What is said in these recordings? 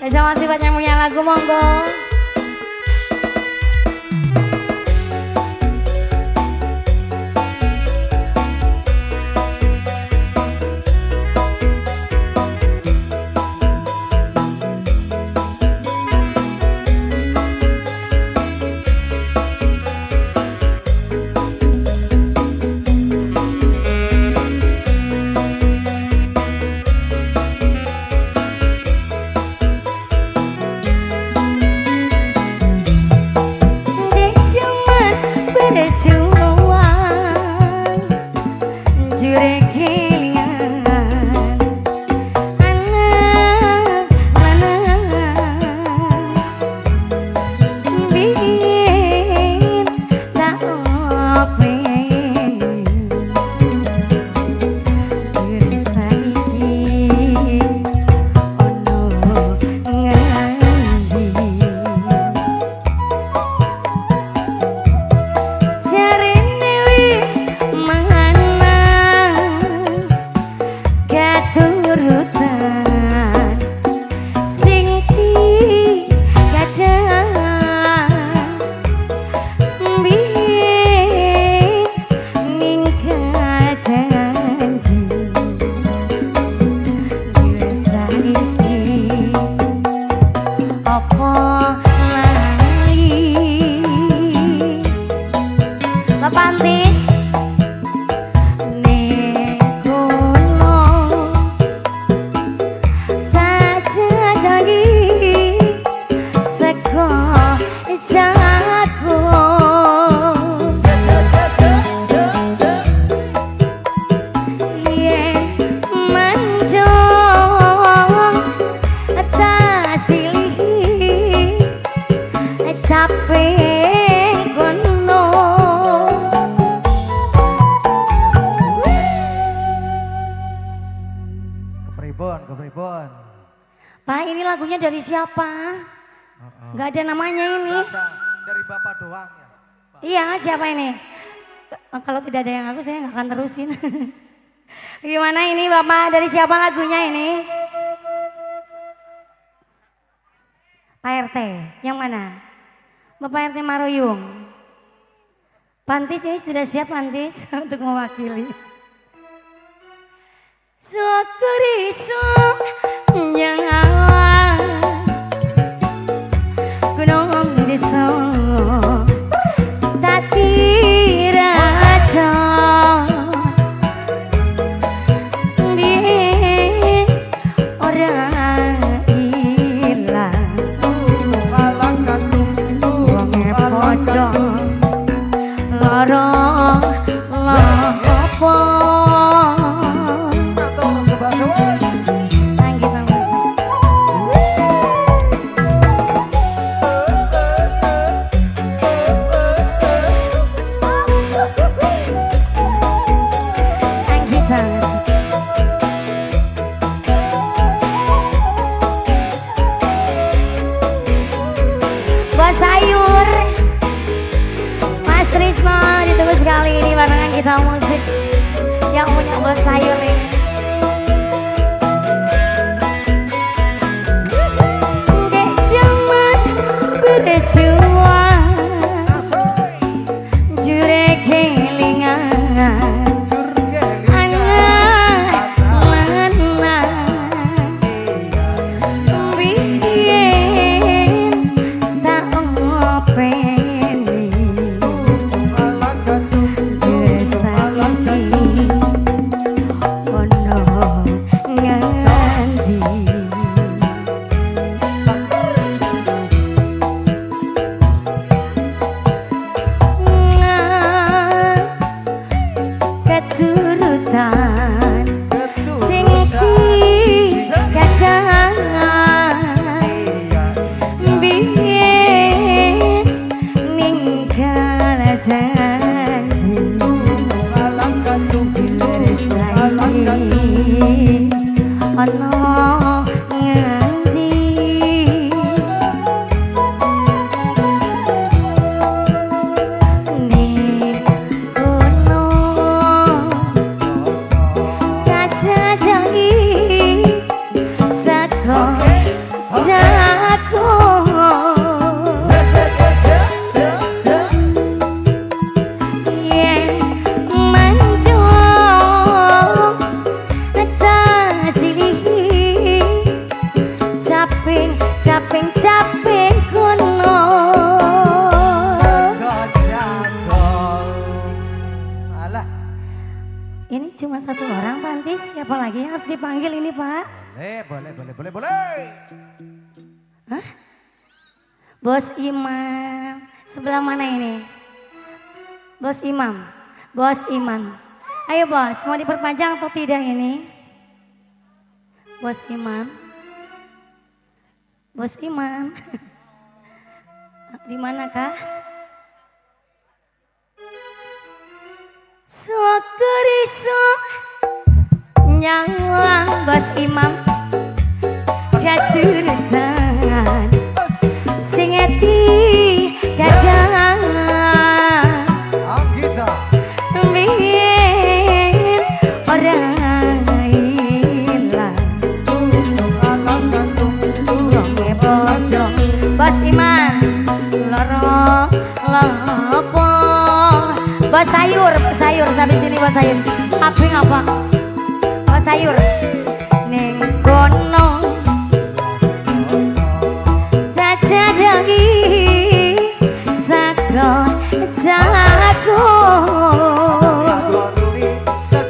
Terima kasih banyak punya lagu, monggo. Kepribon. Pak, ini lagunya dari siapa? Gak ada namanya ini. Gak ada. Dari Bapak doang ya. Bapak. Iya, siapa ini? Kalau tidak ada yang aku, saya gak akan terusin. Gimana ini Bapak? Dari siapa lagunya ini? Pak RT, yang mana? Bapak RT Maruyung. Pantis ini sudah siap Pantis untuk mewakili. Syukur iso nyawa gunung desa dadi raja biyen ora ilang wonge padha lara apa. Sayur Mas Trisno ditunggu sekali ini barengan kita musik yang punya bos sayur ini. Dek jaman berjuang jure kelingan anak lanang biyen tak openi saiki ono nganti keturutan sing kadang biyen ninggal janji saiki ono nganti ning kono Cuma satu orang, Pak Antis. Siapa lagi yang harus dipanggil ini, Pak? Boleh, boleh, boleh, boleh, boleh. Hah? Bos Imam. Sebelah mana ini? Bos Imam. Bos Imam. Ayo bos, mau diperpanjang atau tidak ini? Bos Imam. Bos Imam. Di manakah? Sokoriso nyawang Bos Imam katurutan sing ati kadang Anggita biyen ora ilang wonge podo Bos Imam loro lopo. Bos sayur, bos sayur sampai sini bos sayur. Apa ngapa? Bos sayur ning kono jajadangi sago jago.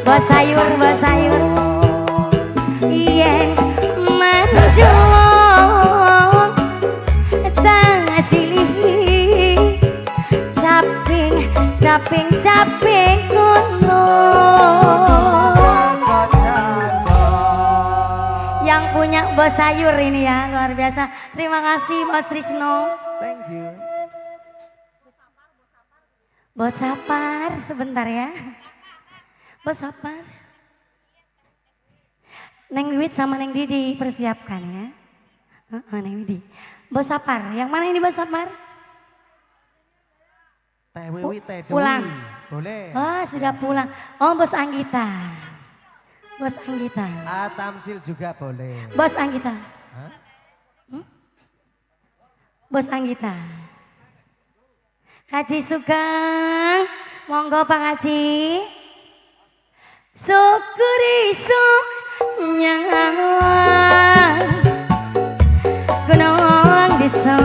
Bos sayur, bos sayur yen manjung tasilihi caping caping caping ngono. Yang punya bos sayur ini ya, luar biasa. Terima kasih Bos Trisno. Thank you. Bos Sapar sebentar ya. Bos Sapar. Neng Wiwit sama Neng Didi persiapkan ya. Neng Didi. Bos Sapar, yang mana ini Bos Sapar? Teh Wiwi, Teh Dewi. Pulang. Boleh. Oh, sudah pulang. Oh, Bos Anggita. Bos Anggita. Tamsil juga boleh. Bos Anggita. Hah? Hmm? Bos Anggita. Haji Sugeng, monggo Pak Haji. Syukuri nyawang gunung desa.